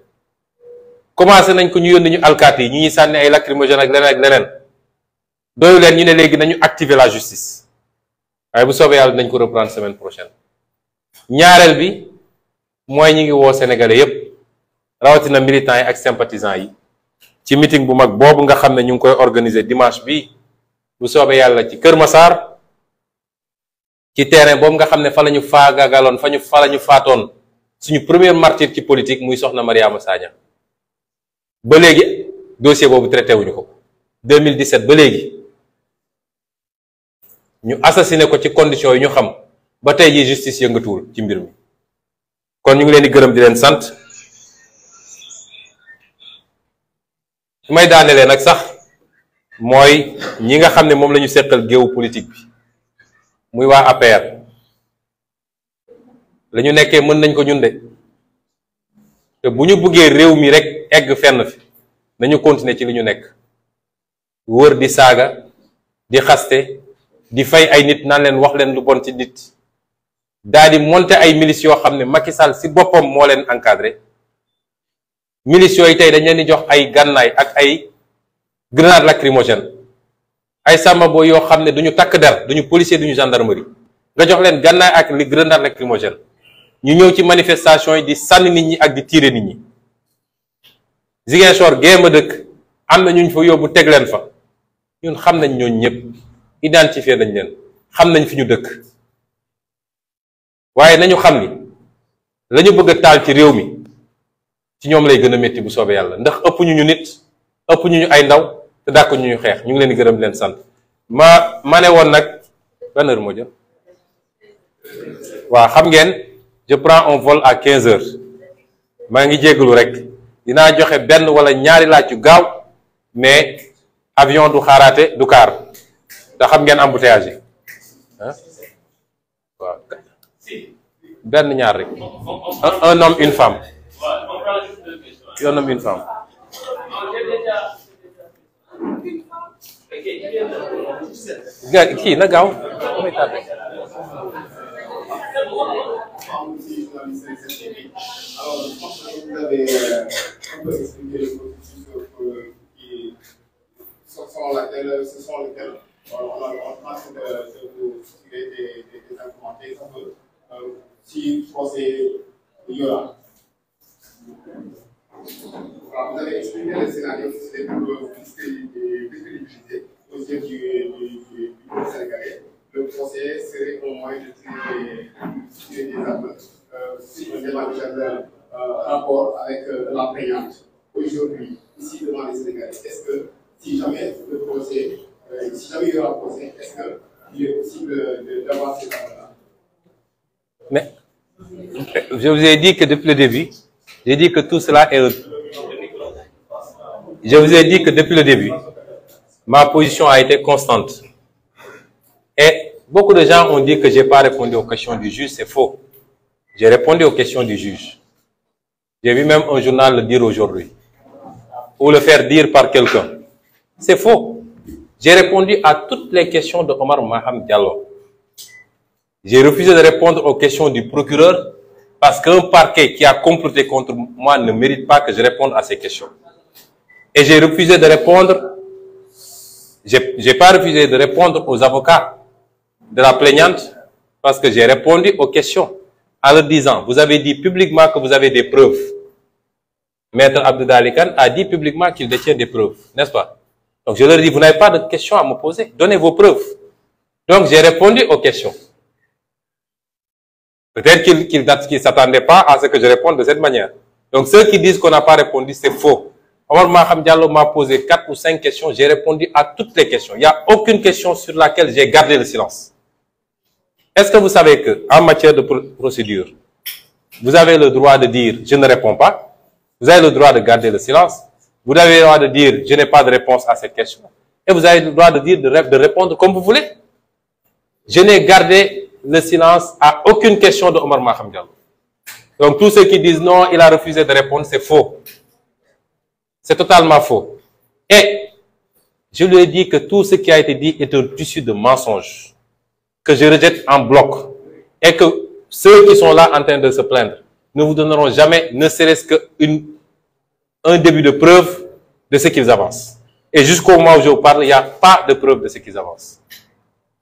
commencé nañ ko ñu yónni ñu alkaati yi ñu ñuy sànni ay lacrymogène ak leneen doyu leen ñu ne léegi nañu activer la justice waaye bu soobee yàlla dinañ ko reprendre semaine prochaine ñaareel bi mooy ñi ngi woo sénégalais yépp rawatina militants yi ak sympathisants yi ci meeting bu mag boobu nga xam ne ñu ngi koy organiser dimanche bi bu soobee yàlla ci Kër Massar ci terrain boobu nga xam ne fa la ñu faagagaloon fa la ñu faatoon suñu premier martyr ci politique muy soxna Mariama Sagna ba léegi dossier boobu traité wuñu ko 2017 ba léegi ñu assassiné ko ci conditions yi ñu xam ba tey ji justice yëngatuwul ci mbir mi kon ñu ngi leen di gërëm di leen sant su may daanelee nag sax mooy ñi nga xam ne moom la ñu seqal géewu politique bi muy waa APR la ñu nekkee mën nañ ko ñun de te bu ñu buggee réew mi rek egg fenn fi nañu continuer ci li ñu nekk wër di saaga di xaste di fay ay nit naan leen wax leen lu bon ci nit daal di monter ay milices yoo xam ne Macky Sall ci boppam moo leen encadré milices yooyu tey dañ leen di jox ay gànnaay ak ay grenade lacrymogène ay sàmmabo yoo xam ne duñu takk der duñu policier duñu gendarmerie nga jox leen gànnaay ak li grenade lacrymogène ñu ñëw ci manifestation yi di sànni nit ñi ak di tirer nit ñi. Ziguinchor géema dëkk am na ñu fa yóbbu teg leen fa ñun xam nañ ñooñu ñëpp identifier nañ leen xam nañ fi ñu dëkk waaye nañu xam ni la ñu bëgg a taal ci réew mi ci ñoom lay gën a métti bu soobee yàlla ndax ëpp ñu nit ëpp ñu ay ndaw te dàq ñu xeex ñu ngi leen di gërëm di leen sant ma ne woon nag ban heure moo jëm waaw xam ngeen je prends un vol à 15 heures maa ngi jéggalu rek dinaa joxe benn wala ñaari laaj yu gaaw mais avion du xaaraate du kaar da xam ngeen embouteillage yi ah waaw benn ñaar rek un homme une femme un homme une femme kii na gaaw damay tardé. Alors, je pense que vous avez un peu expliqué le processus ce sont lesquels on est en train de vous tirer des argumentaires un peu si procès il y aura. Alors, vous avez expliqué le scénario, c'était pour fixer des disponibilités aux yeux du peuple sénégalais. Le procès serait au moins de tirer des armes. Si on débat déjà rapport avec la plaignante aujourd'hui, ici devant les Sénégalais, est-ce que si jamais le procès, si jamais il y aura procès, est-ce qu'il est possible d'avoir ces armes-là? Mais je vous ai dit que depuis le début, j'ai dit que tout cela est. Je vous ai dit que depuis le début, ma position a été constante. Et beaucoup de gens ont dit que je n'ai pas répondu aux questions du juge, c'est faux. J'ai répondu aux questions du juge. J'ai vu même un journal le dire aujourd'hui. Ou le faire dire par quelqu'un. C'est faux. J'ai répondu à toutes les questions de Omar Maham Diallo. J'ai refusé de répondre aux questions du procureur parce qu'un parquet qui a comploté contre moi ne mérite pas que je réponde à ces questions. Et j'ai refusé de répondre, j'ai pas refusé de répondre aux avocats de la plaignante parce que j'ai répondu aux questions en leur disant, vous avez dit publiquement que vous avez des preuves. Maître Abdoulaye Kane a dit publiquement qu'il détient des preuves, n'est-ce pas? Donc je leur dis, vous n'avez pas de questions à me poser, donnez vos preuves. Donc j'ai répondu aux questions. Peut-être qu'ils ne s'attendaient pas à ce que je réponde de cette manière. Donc ceux qui disent qu'on n'a pas répondu, c'est faux. Omar Maham Diallo m'a posé 4 ou 5 questions, j'ai répondu à toutes les questions. Il n'y a aucune question sur laquelle j'ai gardé le silence. Est-ce que vous savez qu'en matière de procédure, vous avez le droit de dire « je ne réponds pas », vous avez le droit de garder le silence, vous avez le droit de dire « je n'ai pas de réponse à cette question », et vous avez le droit de dire de répondre comme vous voulez. Je n'ai gardé le silence à aucune question de Omar Maham Diallo. Donc tous ceux qui disent « non, il a refusé de répondre », c'est faux. C'est totalement faux. Et je lui ai dit que tout ce qui a été dit est un tissu de mensonges, que je rejette en bloc, et que ceux qui sont là en train de se plaindre ne vous donneront jamais, ne serait-ce qu'un début de preuve de ce qu'ils avancent. Et jusqu'au moment où je vous parle, il n'y a pas de preuve de ce qu'ils avancent.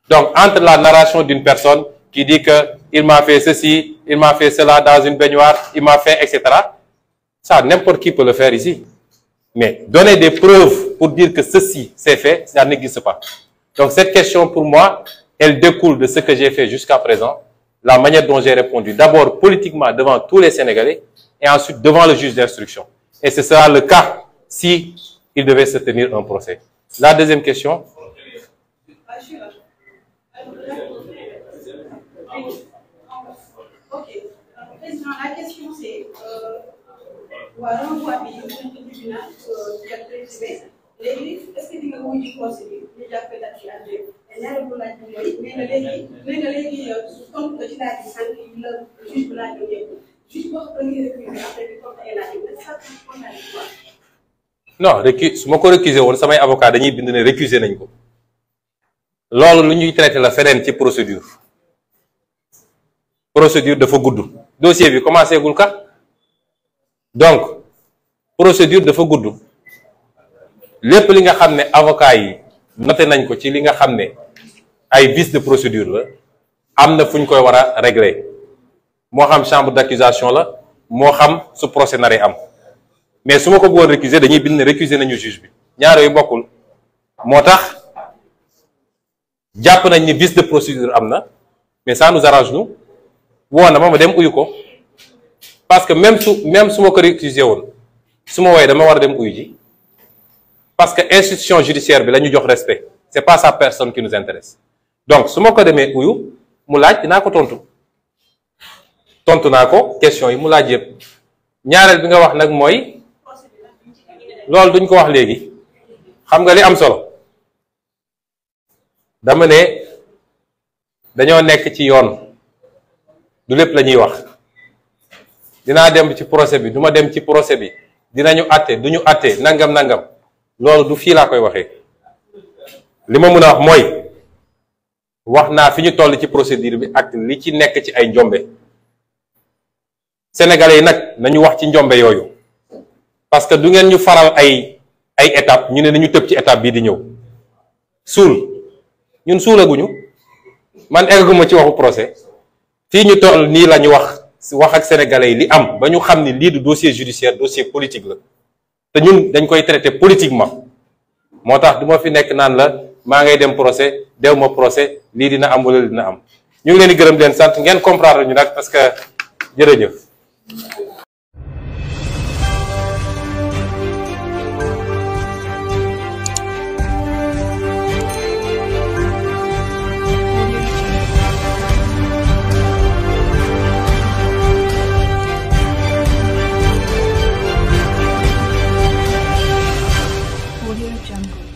Donc, entre la narration d'une personne qui dit qu'il m'a fait ceci, il m'a fait cela dans une baignoire, il m'a fait, etc., ça, n'importe qui peut le faire ici. Mais donner des preuves pour dire que ceci s'est fait, ça n'existe pas. Donc, cette question, pour moi, elle découle de ce que j'ai fait jusqu'à présent, la manière dont j'ai répondu, d'abord politiquement devant tous les Sénégalais, et ensuite devant le juge d'instruction. Et ce sera le cas si il devait se tenir un procès. La deuxième question. Ok. Président, la question c'est, renvoi bi tribunal léegi est-ce que di nga wuy ci procédure ñu jàppee date ci àdduna bi ñaareel bu laaj bi mooy nee na léegi comme ci laaj bi sànq la juge bi laaj bi yëpp juge boo xam ne récusé après bi comme ay laaj bi ça non récu su ma ko récusé woon samay avocat dañuy bind ne récusé nañ ko loolu lu ñuy traité la feneen ci procédure dafa gudd dossier bi commencé gul ka donc procédure dafa gudd lépp li nga xam ne avocat yi noté nañ ko ci li nga xam ne ay vices de procédure la am na fu ñu koy war a régler moo xam chambre d'accusation la moo xam su procès naree am mais su ma ko bëggoon récuser dañuy bind ne récuser nañu juge bi ñaar yooyu bokkul moo tax jàpp nañ ni vice de procédure am na mais ça nous arrange nous woo na ma dem uyu ko parce que même su ma ko récuser woon su ma woowee dama war a dem uyu ji parce que institution judiciaire bi la ñu jox respect c'est pas sa personne qui nous intéresse donc su ma ko demee uyu mu laaj dinaa ko tontu naa ko question yi mu laaj yëpp ñaareel bi nga wax nag mooy loolu duñ ko wax léegi xam nga li am solo dama ne dañoo nekk ci yoon du lépp la ñuy wax dinaa dem ci procès bi du ma dem ci procès bi dinañu àtte duñu àtte nangam loolu du fii laa koy waxee li ma mën a wax mooy wax naa fi ñu toll ci procédure bi ak li ci nekk ci ay njombe sénégalais yi nag nañu wax ci njombe yooyu parce que du ngeen ñu faral ay étape ñu ne nañu tëb ci étape bii di ñëw suul ñun suulaguñu man egguma ci waxu procès fii ñu toll nii la ñu wax ak sénégalais yi li am ba ñu xam ni lii du dossier judiciaire dossier politique la te ñun dañ koy traiter politiquement moo tax du ma fi nekk naan la maa ngay dem procès dew ma procès lii dina am wala dina am ñu ngi leen di gërëm di leen sant ngeen comprendre ñu nag parce que jërëjëf. Audio Jungle.